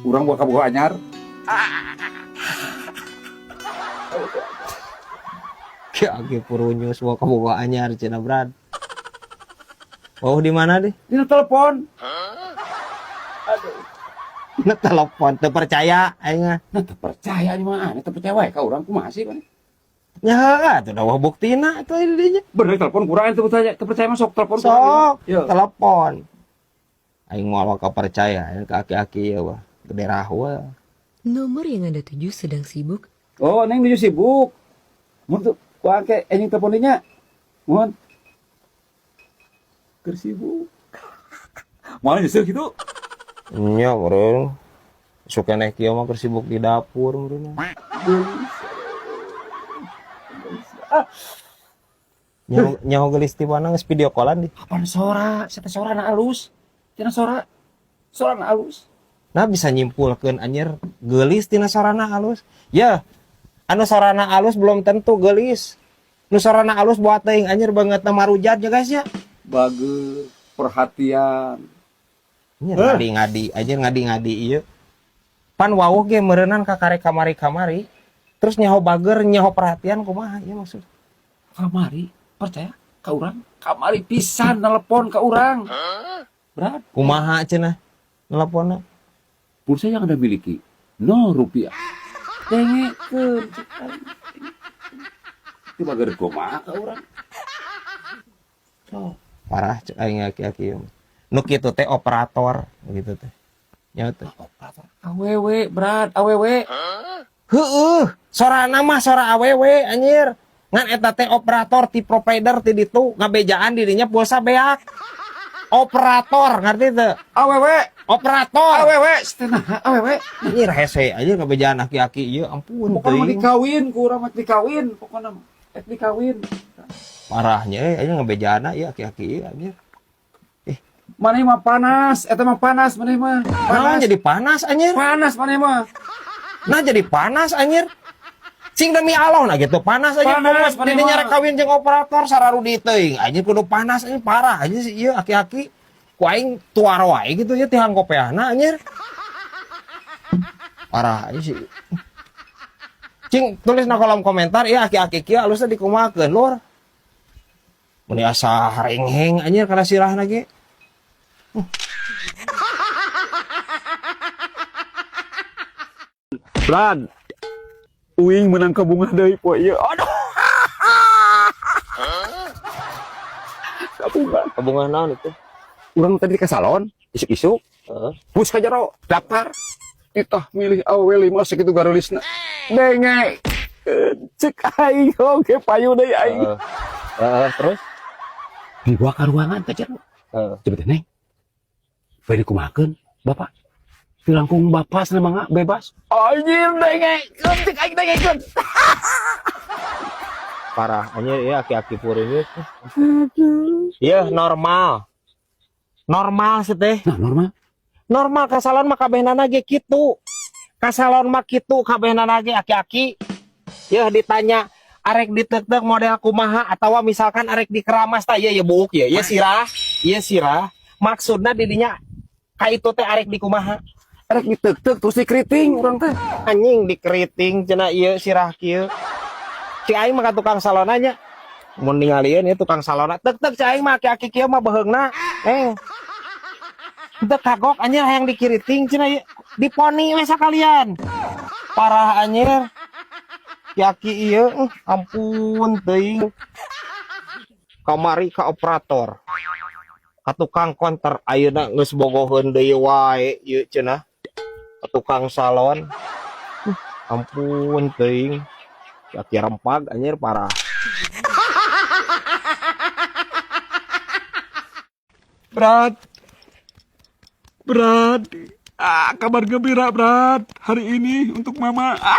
Urang buka kabogoh anyar. Ki purunyus wa kabogoh anyar cenah, Brad. Oh, di mana deh? Dina telepon. Na telepon teu percaya aing mah. Nah, teu percaya di mana? Teu percaya wae ka urang, kumaha sih maneh? Nya heuh atuh, da wah buktina atuh di dinya. Bener telepon kurang teu percaya, teu percaya masuk telepon. Sok, Ya. telepon. Aing moal waka percaya aing ka aki-aki ieu wah. Gede rahwa. Nomor yang Anda tuju sedang sibuk. Oh, Neng nuju sibuk. Mun tuh ku angke anjing telepon nya. Mohon. Keur sibuk. Moal nyesel gitu. Nya meureun. Sok keneh kieu mah keur sibuk di dapur meureun. Ah, Nyaho, nyaho geulis ti mana geus video callan di. Apaan sora? Siapa sora na alus? Tina sora. Sora na alus. Nah, bisa nyimpulkeun anjir geulis tina sorana alus. Ya, anu sorana alus belum tentu geulis. Nu sorana alus buat teuing anjir banget marujat ya, guys, ya. Bager, perhatian. Anjir ngadi-ngadi, anjir ngadi-ngadi ieu. Pan wawuh ge meureunan ka karek kamari-kamari. Terus nyaho bager, nyaho perhatian kumaha ieu maksud? Kamari, percaya ka urang? Kamari pisan nelpon ka urang. Berat. Kumaha cenah nelponna? Pulsa yang Anda miliki 0 rupiah. Dengekeun cek aing. Itu bager kumaha ka urang? So, Parah cek aing aki-aki ieu. Nu kitu teh operator gitu teh. Nya teh. Operator awewe, berat, awewe. Heueuh, sorana mah sora awewe anjir. Ngan eta teh operator ti provider ti ditu ngabejaan dirinya pulsa beak. Operator ngerti teu? Awewe, Operator. Awewe, setengah awewe. Anjir hese aja ngabejaan aki-aki ieu, ampun Pokoknya mah teuing. Dikawin, ku urang mah dikawin, pokoknya mah. Eh, dikawin. Parahnya aja ngebejaana ieu aki-aki ieu anjir. Maneh mah panas, eta mah panas maneh mah. Naon Panas. Jadi panas anjir? Panas maneh mah. Nah, jadi panas anjir. Cing demi Allah nah gitu panas aja. Panas, maneh Dininya mah. Rek kawin jeung operator sararudi teuing anjir, kudu panas anjir, parah aja sih ieu aki-aki. Ku aing tuar wae gitu ya tihang kopeahna anjir. Parah aja sih. Cing tulis na kolom komentar ya, aki-aki kieu alusna dikumahakeun, lur? Mun asa harengheng anjir kana sirahna ge. Brad. Uing menang kabungah deui poe ieu. Aduh. Kabungah. Kabungah naon itu? Urang tadi ke salon, isuk-isuk, Heeh. bus ka jero, daftar. Itah milih awewe lima sakitu garulisna. Denge. Cek aing oge payu deui aing. Heeh. Heeh, terus? Dibawa ka ruangan ka jero. Heeh. Coba teh, Neng. Bade kumahakeun, Bapak? Tilangkung bapak sana mangga bebas. Anjir denge, cek aing dengekeun. Parah anjir ya aki-aki puring. Iya, normal. Normal sih teh. Nah, normal. Normal ka salon mah kabehnana ge kitu. Ka salon mah kitu kabehnana ge aki-aki. Ya ditanya arek ditetek model kumaha atau misalkan arek dikeramas tah, ieu ya buuk ya, ieu sirah, ieu sirah. Maksudna didinya ka itu teh arek dikumaha? Erek ditek-tek terus dikeriting urang teh. Anjing dikeriting cenah ieu sirah kieu. Si aing mah ka tukang salon aja. Mun ningalieun ieu tukang salon tek tek si aing mah aki-aki kieu mah beheungna. Eh. Teu kagok anjir hayang dikiriting cenah ieu. Diponi we sakalian. Parah anjir. Aki ieu ampun teuing. Kamari ka operator. Ka tukang konter, ayeuna geus bogoheun deui wae ieu cenah. Ka tukang salon. Ampun teuing. Aki rempag anjir, parah. Berat. Berat. Ah, kabar gembira, Berat. Hari ini untuk Mama. Ah,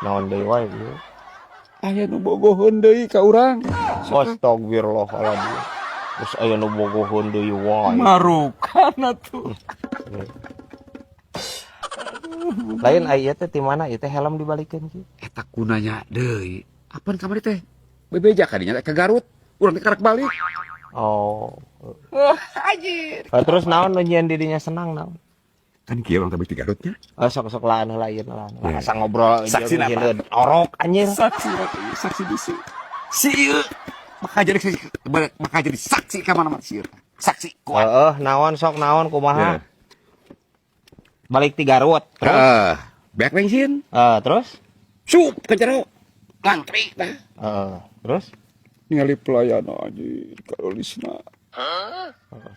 Naon deui wae ieu? Aya nu bogoheun deui ka urang. Astagfirullahaladzim. Terus aya nu bogoheun deui wae. Marukan atuh. Lain aya teh ti mana ieu teh helm dibalikeun kieu? Eta kunanya deui. Apaan kamari teh? Bebeja kadinya teh ke Garut. Urang teh karek balik. Oh. Wah, anjir. Oh, terus naon nu nyieun dirinya senang naon? Kan kieu urang teh di Garutnya. Oh, sok-sok lah anu lain lah. Ya. Asa ngobrol Saksi jeung apa? hileud orok anjir. Saksi saksi bisi. Si ieu bakal jadi saksi, bakal jadi saksi ka mana-mana si ieu. Saksi kuat. Heeh, naon sok naon kumaha? Ya. Balik ti Garut. Terus? Heeh. Beak bensin. Eh, terus? Sup ke jero. Ngantri tah. Heeh, terus? Ningali pelayan anjir karolisna.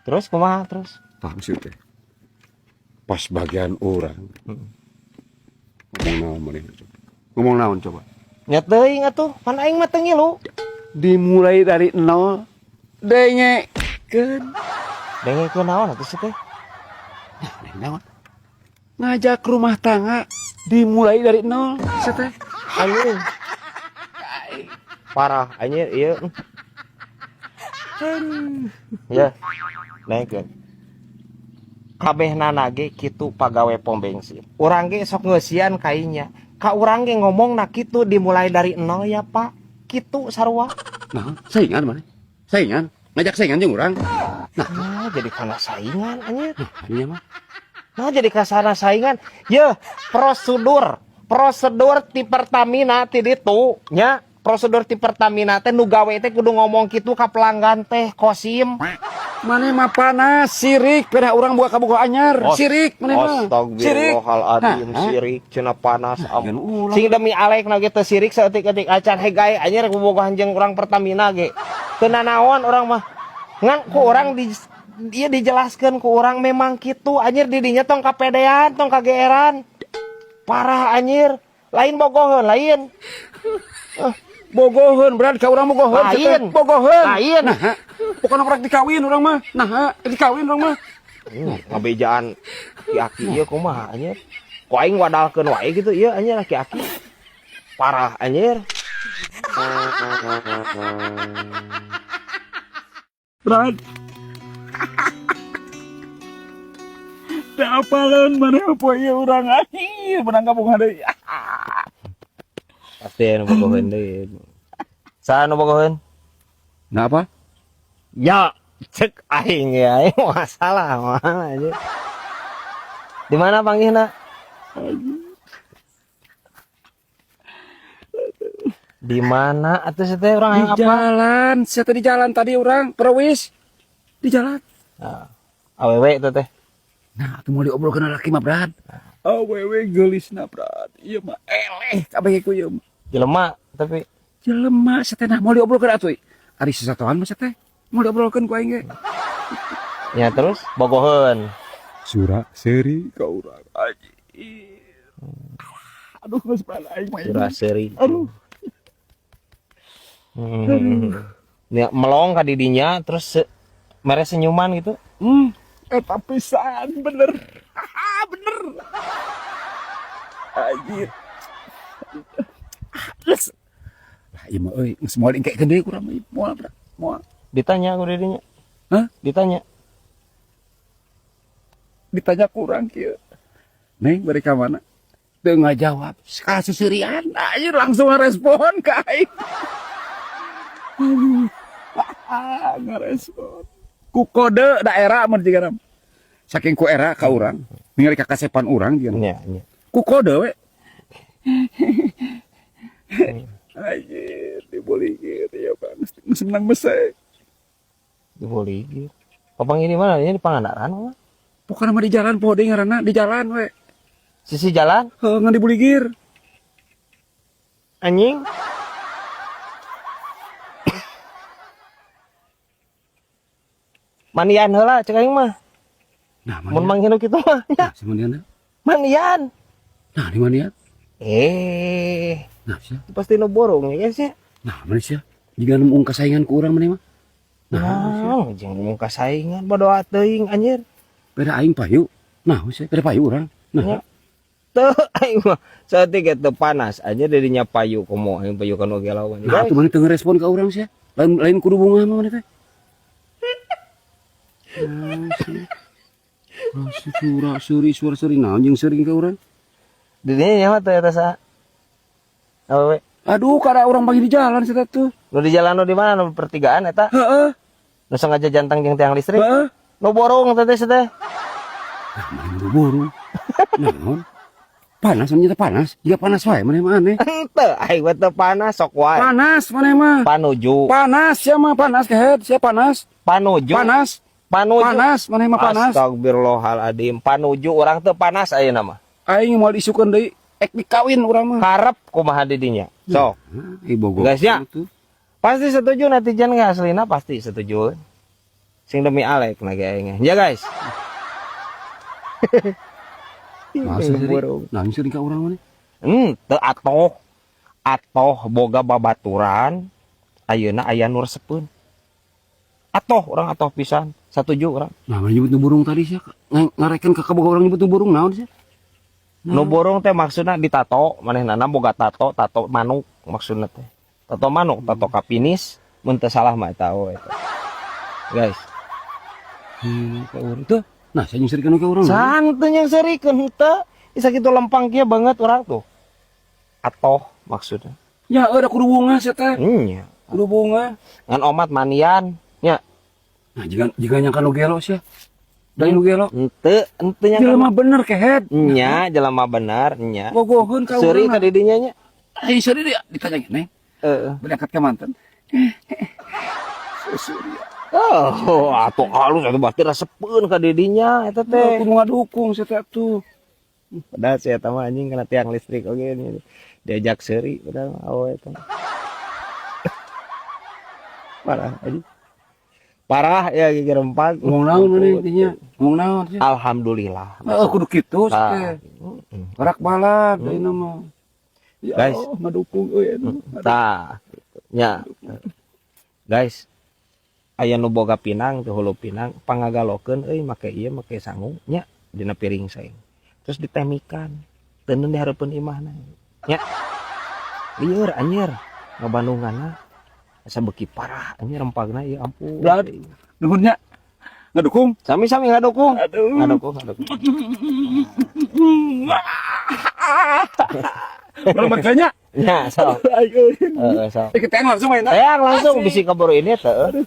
Terus kumaha terus? Paham sih teh. Pas bagian orang. Ngomong naon maneh coba. Ngomong naon coba. Nya teuing atuh, pan aing mah teu ngilu. Dimulai dari nol. Dengekeun. Dengekeun naon atuh sih teh? Nah, naon? Ngajak rumah tangga dimulai dari nol, sih teh. Anjing. Parah anjir ieu. Ya. Naikkeun. Kabehna ge kitu pagawe pom bensin. Urang ge sok ngeusian kainya. Ka urang ge ngomongna kitu dimulai dari nol ya, Pak. Kitu sarua. Nah, saingan mana? Saingan. Ngajak saingan jeung urang. Nah, jadi kana saingan anjir. Nah, ini mah. Nah, jadi kasana saingan. Yeuh, prosedur ti Pertamina ti ditu nya. Prosedur ti Pertamina teh nu gawe teh kudu ngomong kitu ka pelanggan teh Kosim. Maneh mah panas, sirik, pedah urang boga kabogoh anyar. Sirik maneh mah. Sirik. Astagfirullahaladzim, Nah, sirik cenah panas. Nah, jangan ulah. Sing demi alek na ge teu sirik saeutik-eutik acan hegai anjir bobogohan jeung urang Pertamina ge. Teu nanaon urang mah. Ngan ku urang di ieu dijelaskeun ku urang memang kitu anjir didinya tong kapedean, tong kageeran. Parah anjir. Lain bogoheun, lain. Bogoheun, berat ka urang bogoheun. Lain. Bogoheun. Lain. Nah, pokona urang dikawin urang mah. Nah, dikawin urang mah. Ngabejaan aki-aki ieu kumaha anjir. Ku aing wadalkeun wae gitu ieu anjir aki-aki. Parah anjir. Berat. Teu apaleun maneh poe ieu urang anjir menang kabogohan deui. Pasti anu bogoheun deui. Saha nu bogoheun? Nah apa? Ya, cek aing ya, aing masalah mah anjir. Di mana panggihna? Di mana atuh sih teh urang Di hayang apa? jalan, saya tadi jalan tadi urang perwis di jalan. Nah, awewe itu teh. Nah, atuh mau diobrolkeun laki mah, Brad. Awewe geulisna, Brad. Ieu mah eleh kabeh ku ieu mah. Jelema tapi Jelema sia teh nah mau diobrolkeun atuh. Ari sasatoan mah sia teh. Mau diobrolkeun ku aing ge. ya terus bogoheun. Sura seuri ka urang anjir. Aduh, geus Brad aing mah. Sura seuri. Aduh. Ya, melong ka didinya terus mere senyuman gitu. Eta pisan bener. Bener. Anjir. Geus. Lah ieu mah euy, geus moal diengkekeun deui kurang mah moal Brad. Moal. Ditanya ku didinya. Hah? Ditanya. Ditanya kurang kieu. Neng bari ka mana? Teu ngajawab. Kasusurian. Anjir langsung ngarespon ka aing. Aduh. Ngarespon. Ku kode daerah mun jiga. Saking ku era ka urang, ningali kakasepan urang jiga. Nya, nya. Ku kode we. Anjir, diboligir ya Bang. Geus menang mesek. Diboligir. Papang ini mana? Ini di Pangandaran mah. Pokokna mah di jalan poho deui ngaranna, di jalan we. Sisi jalan Heuh, ngan dibuligir. anjing. Mandian heula cek aing mah. Nah, Mun mandian. manggil kitu mah. Nah, si mandian. Mandian. Nah, di mandian. Eh, Nah, sia. pasti nu borong ya sih. Nah, mana sia? Jika nemu kasaingan ku urang maneh mah. Nah, sia. Nah, jeung ngomong kasaingan bodoh teuing anjir. Beda aing payu. Nah, sia, beda payu urang. Nah, Ya. Teu aing mah saeutik ge teu panas anjir dirinya payu komo aing payu kana oge lawan. nah atuh maneh teu ngerespon ka urang sia. Lain lain kudu bunga mah maneh teh. Nah, sia. Suara suri suara suri naon jeung seuring ka urang. Dirinya nyawa teh eta saha? Awewe. Aduh, kada urang pagi di jalan sia tuh. Nu di jalan nu di mana nu pertigaan eta? Heeh. Nu sengaja jantang jeung tiang listrik. Heeh. Nu borong teh teh teh. Nah, mana nu borong? Naon? Panas maneh teh panas. Jiga panas wae maneh mah aneh. Henteu, aing mah teu panas, sok wae. Panas maneh mah. Panuju. Panas sia mah panas, kehed, sia panas. Panuju. Panas. Panuju. Panas maneh mah panas. Astagfirullahaladzim. Panuju urang teu panas ayeuna mah. Aing moal diisukeun deui, ek dikawin urang mah. Karep kumaha di dinya. Sok. Hah, ieu bogo. Guys, ya. Pasti setuju netizen nggak, aslina pasti setuju. Sing demi Alek lagi aing. Ya, guys. Nah, seri. Nah, sering ka urang maneh. Teu atoh. Atoh boga babaturan ayeuna aya nu resepeun. Atoh urang, atoh pisan. Satuju urang. Nah, mana nyebut nu burung tadi sia? Ngarekeun ka kaboga urang nyebut nu burung naon sia? Nu burung teh maksudna ditato, manehna boga tato, tato manuk maksudna teh. Tato manuk, tato kapinis, mun teu salah mah eta we eta. Guys. Ka urang tuh. Nah, saya nyeuseurikeun ka urang. Santai yang serikeun henteu. Isa kitu lempang kieu banget urang tuh. Atoh maksudnya. Ya, ada kudu bunga sia teh. Nya. Kudu bunga. Ngan omat manian nya. Nah, jika nyangka nu gelo sia. Da nu gelo. Henteu, henteu nyangka. Jelema bener, kehed. Nya, jelema bener nya. Bogoheun ka Seuri urang. ka di dinya nya. Aing seuri dia ditanya, "Neng, Heeh. berangkat ke mantan?" Seuri. Oh, atuh halus atuh, berarti resepeun ka di dinya eta teh. Aku ngadukung sia teh tuh. Padahal saya mah anjing kena tiang listrik oge ini. Diajak seuri padahal mah awewe eta. Parah anjing. Parah ya gigi rempag. Ngomong naon maneh intinya? Ngomong naon sia? Alhamdulillah. Heeh, kudu kitu sia Tah. teh. Rak balad ayeuna mah. Ya Guys. Allah, ngadukung euy anu. Tah, gitu. Nya. Guys, aya nu boga pinang teh, hulu pinang pangagalokeun euy, make ieu, make sangu nya dina piring saing. Terus ditemikan. Teundeun di hareupeun imahna. Nya. Lieur anjir. Ngabandunganna asa beuki parah anjir rempagna, ya ampun. Brad. Nuhun nya. Ngadukung. Sami-sami ngadukung. Aduh. Ngadukung, ngadukung. Belum bertanya. Nya, sok. Ayo. Heeh, sok. Eh, kita langsung main. Teang langsung bisi keburu ini teh.